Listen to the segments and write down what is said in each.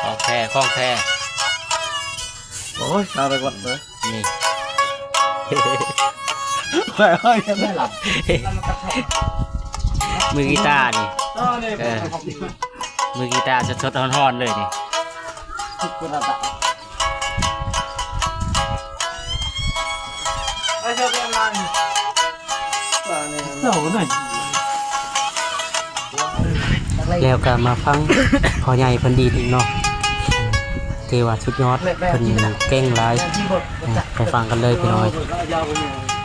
ຂອງແທ້ ຂອງແທ້. ໂອ້ຍ ເອົາໄປກ່ອນເດີ ນີ້ ຂ້ອຍ ຂ້ອຍຍັງໄດ້ຫຼັບ ມືກີຕານີ້ ເອີ ມືກີຕາສົດໆຮ້ອນໆເລີຍນີ້. ແລ້ວກໍມາຟັງພໍ່ໃຫຍ່ເພິ່ນດີດອີກເນາະ ຖືວ່າສຸດຍອດ ເພິ່ນເກັ່ງຫຼາຍ. ໄປຟັງກັນເລີຍພີ່ນ້ອງ.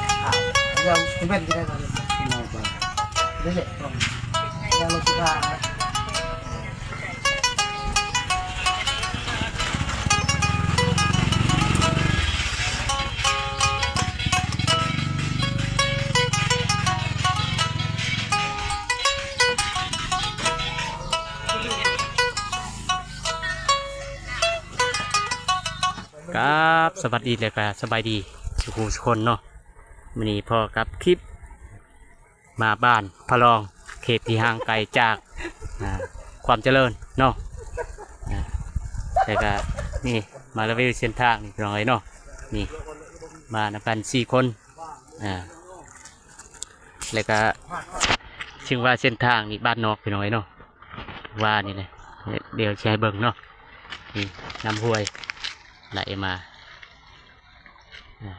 ຄັບ ສະຫວັດດີ ແລະກະສະບາຍດີສູ່ຜູ້ສູ່ຄົນເນາະ. ມື້ນີ້ພໍ້ກັບຄລິບ ມາບ້ານພະລອງ ເຂດທີ່ຫ່າງໄກຈາກ ອາ ຄວາມຈະເລີນເນາະ. ອາ ແລ້ວກະນີ້ ມາຣີວິວເສັ້ນທາງນີ້ພີ່ນ້ອງເອີຍເນາະ. ນີ້ ມານຳກັນສີ່ຄົນ. ອາ ແລ້ວກະ ເຊິ່ງວ່າເສັ້ນທາງນີ້ບ້ານນອກພີ່ນ້ອງເອີຍເນາະ ວ່ານີ້ແຫຼະ. ດຽວຊິໃຫ້ເບິ່ງເນາະ ນີ້ ນ້ຳຫ້ວຍໄຫຼມາ. ອາ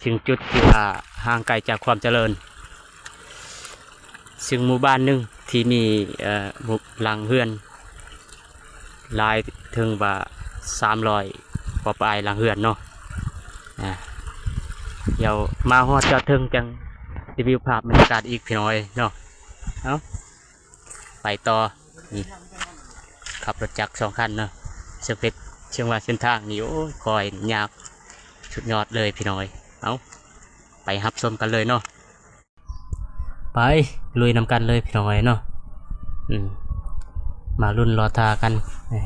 ເຊິ່ງຈຸດທີ່ວ່າຫ່າງໄກຈາກຄວາມຈະເລີນ ເຊິ່ງໝູ່ບ້ານໜຶ່ງທີ່ມີ ເອີ ໝູ່ ຫຼັງເຮືອນຫຼາຍເຖິງວ່າສາມຮ້ອຍກວ່າປາຍຫຼັງເຮືອນເນາະ. ອາ ດຽວມາຮອດຈອດເທິງຈັ່ງຣີວິວພາບບັນຍາກາດອີກພີ່ນ້ອງເອີຍເນາະ. ເອົາ ໄປຕໍ່. ນີ້ ຂັບລົດຈັກສອງຄັນເນາະ. ເຊິ່ງເປັນ ເຊິ່ງວ່າເສັ້ນທາງນີ້ ໂອ້ຍ ກ້ອຍຍາກ ສຸດຍອດເລີຍພີ່ນ້ອງເອີຍ. ເອົາ ໄປຮັບຊົມກັນເລີຍເນາະ. ໄປລຸຍນຳກັນເລີຍພີ່ນ້ອງເອີຍເນາະ. ອືມ ມາລຸ້ນລໍຖ້າກັນ ເອີ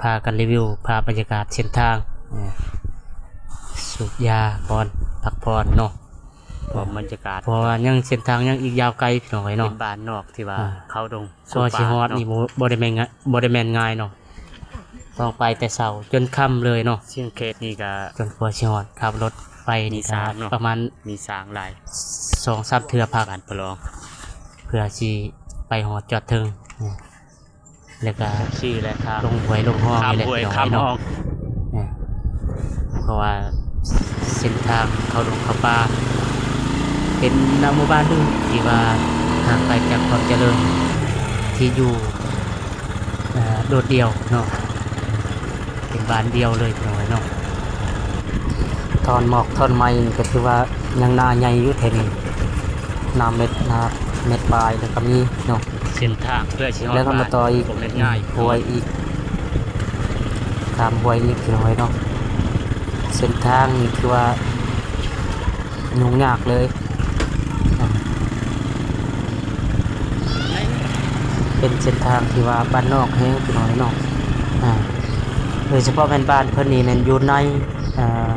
ພາກັນຣີວິວພາບບັນຍາກາດເສັ້ນທາງ. ເອີ ສູບຢາກ່ອນ ພັກຜ່ອນເນາະ. ເພາະບັນຍາກາດ ເພາະວ່າຍັງເສັ້ນທາງຍັງອີກຍາວໄກພີ່ນ້ອງເອີຍເນາະ. ເປັນບ້ານນອກທີ່ວ່າ ອາ ເຂົ້າດົງ ກວ່າຊິຮອດນີ້ ບໍ່ ບໍ່ໄດ້ແມ່ນງ່າຍ ບໍ່ໄດ້ແມ່ນງ່າຍເນາະ. ຕ້ອງໄປແຕ່ເຊົ້າຈົນຄ່ຳເລີຍເນາະ. ເຊິ່ງເຂດນີ້ກະ ຈົນກວ່າຊິຮອດ ຂັບລົດໄປນີ້ກະປະມານ ມີສາງຫຼາຍ ສອງສາມເທື່ອພັກ ບ້ານປະລອງ ເພື່ອຊິໄປຮອດຈອດເທິງ. ແລ້ວກະ ຊີ້ແຫຼະ ຂ້າມ ລົງຫ້ວຍລົງຮ່ອງນີ້ແຫຼະ ຂ້າມຫ້ວຍຂ້າມຮ່ອງ. ເອີ ເພາະວ່າເສັ້ນທາງເຂົ້າດົງເຂົ້າປ່າ ເປັນນະ ໝູ່ບ້ານໜຶ່ງທີ່ວ່າຫ່າງໄກຈາກຄວາມຈະເລີນ ທີ່ຢູ່ ເອີ ໂດດດ່ຽວເນາະ. ເປັນບ້ານດ່ຽວເລີຍພີ່ນ້ອງເນາະ. ທ່ອນໝອກທ່ອນໄມ້ນີ້ກໍຖືວ່າຍັງໜາໃຫຍ່ຢູ່ແຖວນີ້ ໜາເມັດ ໜາເມັດປາຍແລ້ວກໍມີເນາະ. ເສັ້ນທາງເພື່ອຊິຮອດ ແລ້ວກໍມາຕໍ່ອີກ ຫ້ວຍອີກ ຂ້າມຫ້ວຍອີກພີ່ນ້ອງເນາະ. ເສັ້ນທາງນີ້ຄືວ່າຫຍຸ້ງຍາກເລີຍ. ເປັນເສັ້ນທາງທີ່ວ່າບ້ານນອກແຮງພີ່ນ້ອງເນາະ. ອາ ໂດຍສະເພາະແມ່ນບ້ານເພິ່ນນີ້ແມ່ນຢູ່ໃນ ອາ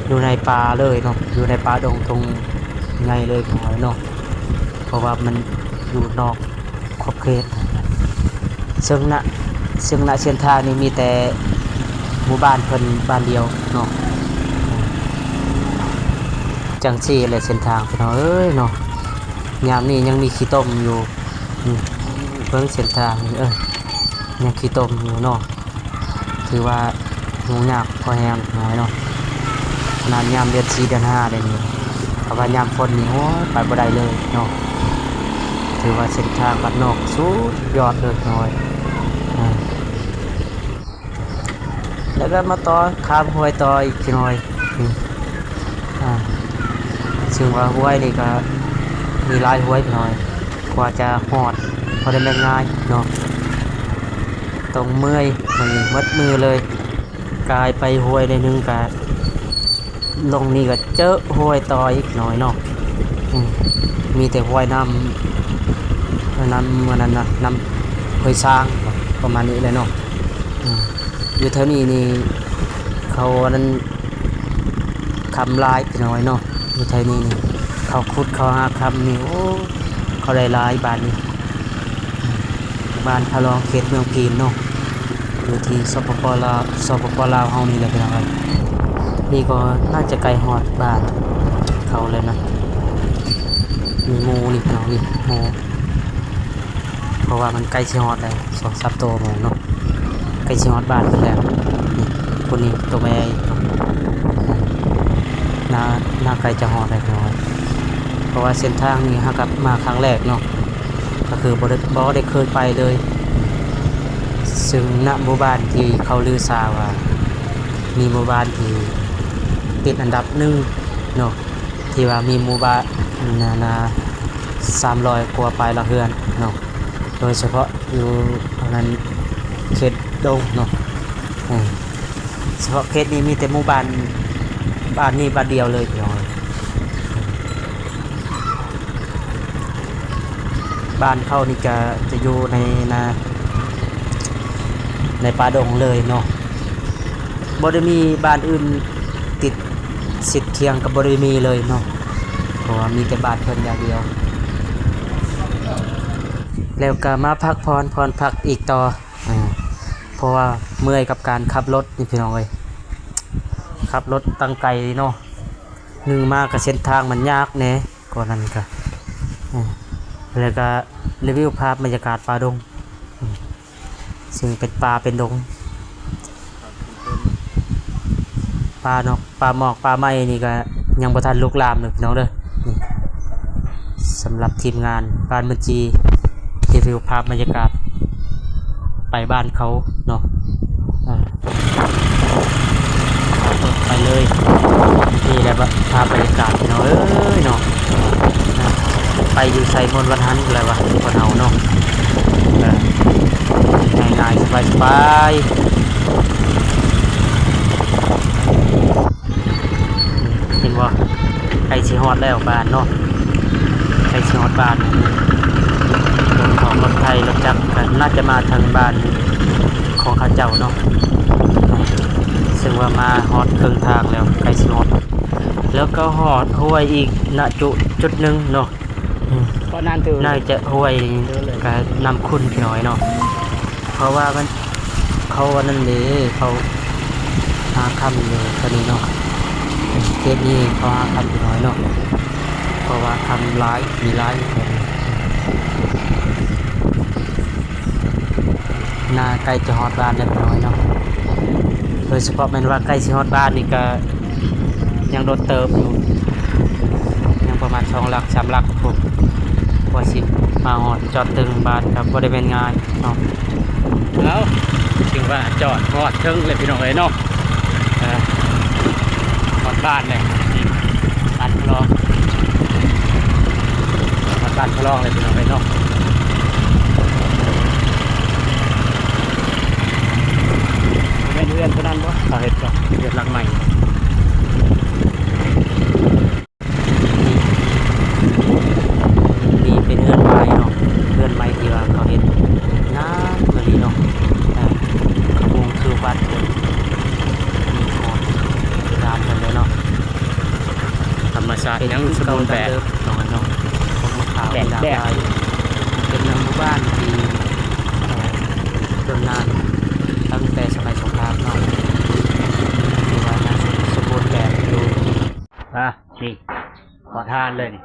ຢູ່ໃນປ່າເລີຍເນາະ ຢູ່ໃນປ່າດົງທົ່ງໃຫຍ່ເລີຍພີ່ນ້ອງເນາະ. ເພາະວ່າມັນຢູ່ນອກຂອບເຂດ ເຊິ່ງນະ ເຊິ່ງນະເສັ້ນທາງນີ້ມີແຕ່ໝູ່ບ້ານເພິ່ນບ້ານດຽວເນາະ. ຈັ່ງຊີ້ແຫຼະເສັ້ນທາງພີ່ນ້ອງເອີຍເນາະ. ຍາມນີ້ຍັງມີຂີ້ຕົມຢູ່. ອືມ ເບິ່ງເສັ້ນທາງນີ້ ເອີ ຍັງຂີ້ຕົມຢູ່ເນາະ. ຖືວ່າຫຍຸ້ງຍາກພໍແຮງໜ້ອຍເນາະ. ຂະໜາດຍາມເດືອນສີ່ເດືອນຫ້າໄດ໋ນີ້ ຖ້າວ່າຍາມຝົນນີ້ ໂອ້ຍ ໄປບໍ່ໄດ້ເລີຍເນາະ. ຖືວ່າເສັ້ນທາງບ້ານນອກສຸດຍອດເລີຍນ້ອຍ. ອາ ແລ້ວກໍມາຕໍ່ ຂ້າມຫ້ວຍຕໍ່ອີກຈັກໜ້ອຍ. ອາ ເຊິ່ງວ່າຫ້ວຍນີ້ກໍມີຫຼາຍຫ້ວຍໜ້ອຍ ກວ່າຈະຮອດບໍ່ໄດ້ແມ່ນງ່າຍເນາະ. ຕ້ອງເມື່ອຍ ມື້ນີ້ໝົດມື້ເລີຍ. ກາຍໄປຫ້ວຍໜ້ອຍໜຶ່ງກະ ລົງນີ້ກະເຈີຫ້ວຍຕໍ່ອີກໜ້ອຍເນາະ. ອືມ ມີແຕ່ຫ້ວຍນ້ຳ ນ້ຳອັນນັ້ນນະ ນ້ຳຫ້ວຍຊ້າງ ປະມານນີ້ແຫຼະເນາະ. ອືມ ຢູ່ແຖວນີ້ນີ້ ເຂົາອັນນັ້ນ ຄຳຫຼາຍພີ່ນ້ອງເນາະ. ຢູ່ແຖວນີ້ນີ້ ເຂົາຂຸດເຂົາຫາຄຳນີ້ ໂອ້ ເຂົາໄດ້ຫຼາຍບາດນີ້. ບ້ານພະລອງ ເຂດເມືອງພີນເນາະ ຢູ່ທີ່ ສປປ ລາວ ສປປ ລາວເຮົານີ້ແຫຼະ ພີ່ນ້ອງເອີຍ. ນີ້ກໍໜ້າຈະໃກ້ຮອດບ້ານເຂົາແລ້ວນະ. ມີໝູນີ້ ພີ່ນ້ອງ ນີ້ໝູ ເພາະວ່າມັນໃກ້ຊິຮອດແລ້ວ ສອງສາມໂຕແມ່ນເນາະ ໃກ້ຊິຮອດບ້ານເພິ່ນແລ້ວ. ນີ້ ຜູ້ນີ້ໂຕແມ່ອີກເນາະ ໜ້າ ໜ້າໃກ້ຈະຮອດແລ້ວ ພີ່ນ້ອງເອີຍ. ເພາະວ່າເສັ້ນທາງນີ້ຫາກັບມາຄັ້ງແລກເນາະ ກໍຄືບໍ່ໄດ້ ບໍ່ໄດ້ເຄີຍໄປເລີຍ. ຊຶ່ງນະໝູ່ບ້ານທີ່ເຂົາລືຊາວ່າ ມີໝູ່ບ້ານທີ່ຕິດອັນດັບໜຶ່ງເນາະ ທີ່ວ່າມີໝູ່ບ້ານນະ ນະ ສາມຮ້ອຍກວ່າປາຍຫຼັງເຮືອນເນາະ ໂດຍສະເພາະຢູ່ອັນນັ້ນເຂດດົງເນາະ. ເອີ ສະເພາະເຂດນີ້ມີແຕ່ໝູ່ບ້ານ ບ້ານນີ້ບ້ານດຽວເລີຍ ພີ່ນ້ອງເອີຍ. ບ້ານເຂົານີ້ກະຈະຢູ່ໃນນາ ໃນປ່າດົງເລີຍເນາະ ບໍ່ໄດ້ມີບ້ານອື່ນຕິດຊິດຄຽງ ກໍບໍ່ໄດ້ມີເລີຍເນາະ ເພາະວ່າມີແຕ່ບ້ານເພິ່ນຢ່າງດຽວ. ແລ້ວກໍມາພັກຜ່ອນ ຜ່ອນພັກອີກຕໍ່ ອາ ເພາະວ່າເມື່ອຍກັບການຂັບລົດນີ້ ພີ່ນ້ອງເອີຍ ຂັບລົດຕັ້ງໄກເນາະ. ໜຶ່ງມາກໍເສັ້ນທາງມັນຍາກແດ່ ກ່ອນນັ້ນກໍ ອາ ແລ້ວກໍຣີວິວພາບບັນຍາກາດປ່າດົງ ອາ ຊຶ່ງເປັນປ່າເປັນດົງ ປ່າເນາະ ປ່າໝອກປ່າໄມ້ນີ້ກໍຍັງບໍ່ທັນລຸກລາມເດີ ພີ່ນ້ອງເດີ. ນີ້ ສຳລັບທີມງານບ້ານເມືອງຈີ ຣີວິວພາບບັນຍາກາດໄປບ້ານເຂົາເນາະ ອາ ໄປເລີຍ. ນີ້ແຫຼະພາບບັນຍາກາດ ພີ່ນ້ອງເອີຍເນາະ ໄປຢູ່ໃສມ່ວນວັນຫັ້ນແຫຼະວ່າ ຄົນເຮົາເນາະ ເອີ ງ່າຍໆ ສະບາຍໆ. ເຫັນບໍ່ ໃກ້ຊິຮອດແລ້ວບ້ານເນາະ ໃກ້ຊິຮອດບ້ານ. ລົດຂອງ ລົດໄຖ ລົດຈັກກໍໜ້າຈະມາທາງບ້ານຂອງເຂົາເຈົ້າເນາະ ເຊິ່ງວ່າມາຮອດເຄິ່ງທາງແລ້ວ ໃກ້ຊິຮອດ ແລ້ວກໍຮອດຫ້ວຍອີກນະຈຸ ຈຸດໜຶ່ງເນາະ. ອືມ ກໍນັ້ນຖື ໜ້າຈະຫ້ວຍ ເດີເລີຍ ກະນ້ຳຂຸ້ນໜ້ອຍເນາະ ເພາະວ່າມັນ ເຂົາອັນນັ້ນເດ້ ເຂົາຫາຄ່ຳເດ້ຕອນນີ້ເນາະ ເຂດນີ້ເຂົາຫາຄ່ຳໜ້ອຍເນາະ ເພາະວ່າຄ່ຳຫຼາຍ ມີຫຼາຍ ໜ້າໃກ້ຈະຮອດບ້ານແລ້ວນ້ອຍເນາະ ໂດຍສະເພາະແມ່ນວ່າໃກ້ຊິຮອດບ້ານນີ້ກະ ຍັງດົນເຕີບຢູ່ ຍັງປະມານສອງຫຼັກສາມຫຼັກພຸ້ນ ກວ່າຊິມາຮອດຈອດເຖິງບ້ານກໍບໍ່ໄດ້ແມ່ນງ່າຍເນາະ. ເອົາ ຖືວ່າຈອດຮອດເຖິງແລ້ວພີ່ນ້ອງເອີຍເນາະ ເອີ ຮອດບ້ານແລ້ວ ນີ້ ບ້ານພະລອງ ຮອດບ້ານພະລອງແລ້ວພີ່ນ້ອງເອີຍເນາະ. ແມ່ນເຮືອນຕົວນັ້ນບໍ່? ເຂົາເຮັດບໍ່? ເຮືອນຫຼັງໃໝ່. ນີ້ເປັນເຮືອນໄມ້ເນາະ ເຮືອນໄມ້ທີ່ວ່າເຂົາເຮັດງາມອີ່ຫຼີເນາະ ເອີ ມຸງຄືວັດເພິ່ນ ມີຂອບດ້ານເພິ່ນເລີຍເນາະ. ທຳມະຊາດຍັງສົມບູນແບບເນາະ ເນາະ ຂອງຂາວ ແບບ ມີຫຼາກຫຼາຍ ເປັນເມືອງໝູ່ບ້ານທີ່ ເອີ ດົນນານ ຕັ້ງແຕ່ສະໄໝສົງຄາມເນາະ ຖືວ່າຍັງສົມບູນແບບຢູ່. ອ່າ ນີ້ ຮອດຮ້ານເລີຍນີ້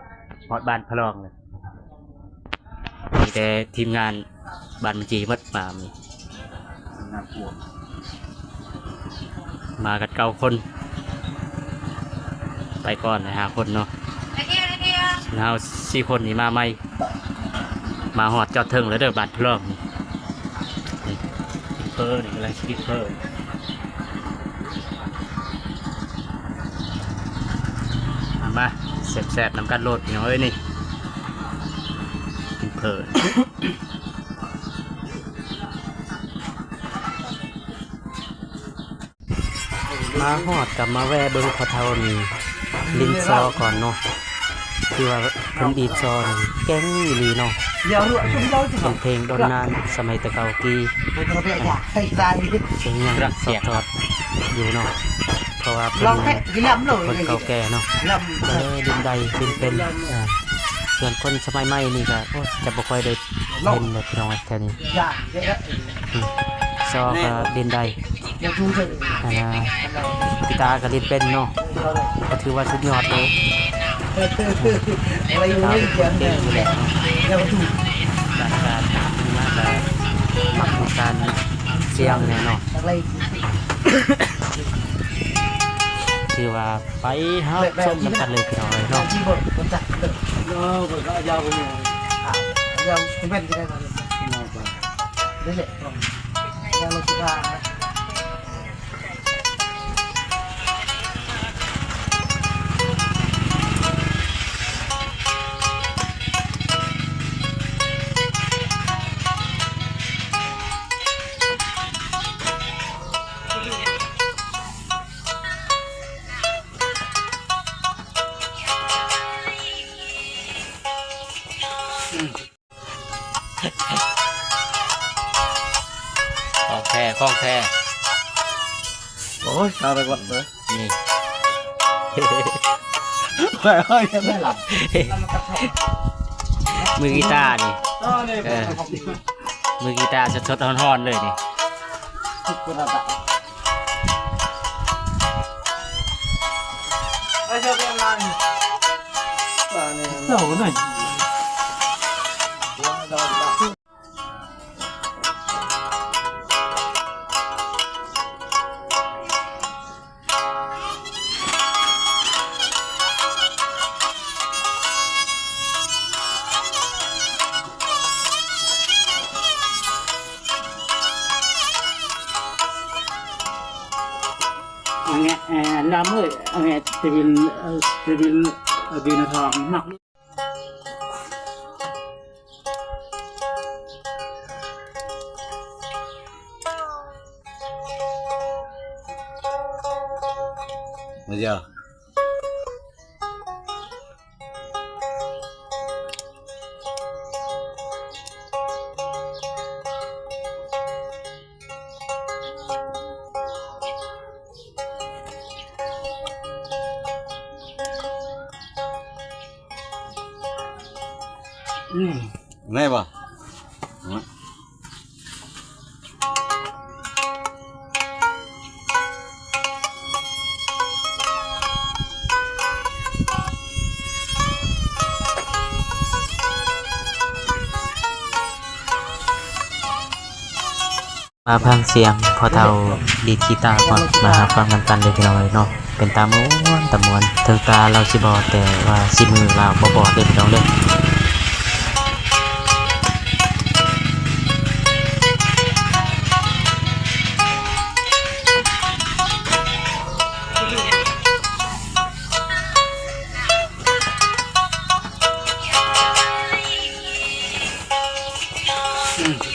ຮອດບ້ານພະລອງເລີຍ. ມີແຕ່ທີມງານບ້ານມັນຈີໝົດມາມື້ນີ້ ມາກັນເກົ້າຄົນ ໄປກ່ອນຫຼາຍຫ້າຄົນເນາະ. ເຮົາສີ່ຄົນນີ້ມາໃໝ່ ມາຮອດຈອດເຖິງແລ້ວເດີ ບ້ານພະລອງນີ້. ນີ້ ກິນເຝີນີ້ ກຳລັງຊິກິນເຝີ. ມາ ມາ ແຊບໆ ນຳກັນໂລດ ພີ່ນ້ອງເອີຍ ນີ້ ກິນເຝີ. ມາຮອດກໍມາແວ່ເບິ່ງພໍ່ເຖົ້ານີ້ຫຼິ້ນຊໍກ່ອນເນາະ ຄືວ່າເພິ່ນດີດຊໍນີ້ເກັ່ງອີ່ຫຼີເນາະ ເປັນເພງດົນນານສະໄໝແຕ່ເກົ່າກີ້ ເພງຍັງສອດທອດຢູ່ເນາະ ເພາະວ່າເພິ່ນຄົນເກົ່າແກ່ເນາະ ເອີ ຫຼິ້ນໄດ້ຫຼິ້ນເປັນ ເອີ. ສ່ວນຄົນສະໄໝໃໝ່ນີ້ກໍ ໂອ້ ຈະບໍ່ຄ່ອຍໄດ້ເຫັນແລ້ວພີ່ນ້ອງເອີຍ ແຖວນີ້. ຊໍກໍຫຼິ້ນໄດ້ ອັນນ່າ ກີຕາກໍຫຼິ້ນເປັນເນາະ ກໍຖືວ່າສຸດຍອດເລີຍ. ການ ການມາກໍມັກການສຽງແນ່ເນາະ ຖືວ່າ ໄປຮັບຊົມນຳກັນເລີຍພີ່ນ້ອງເອີຍເນາະ. ຂອງແທ້ ຂອງແທ້. ໂອ້ຍ ເອົາໄປກ່ອນເດີ ນີ້ ຂ້ອຍ ຂ້ອຍຍັງໄດ້ຫຼັບ ມືກີຕານີ້ ເອີ ມືກີຕາສົດໆ ຮ້ອນໆ ເລີຍນີ້. ເຈົ້ານັ້ນ ອັນນີ້ ເອີ ລຳເອີຍ ອັນນີ້ ເຊວິນ ເອີ ເຊວິນ ເອີ ດີນະທອງ ມັກ. ມາເຈົ້າ. ອືມ ແມ່ນບໍ່? ມາຟັງສຽງພໍ່ເຖົ້າດີດກີຕາກ່ອນ ມາຮັບຟັງນຳກັນເດີພີ່ນ້ອງເອີຍເນາະ. ເປັນຕາມ່ວນຕາມ່ວນ ເຖິງຕາລາວຊິບອດ ແຕ່ວ່າສີມືລາວບໍ່ບອດເດີພີ່ນ້ອງເດີ. ອືມ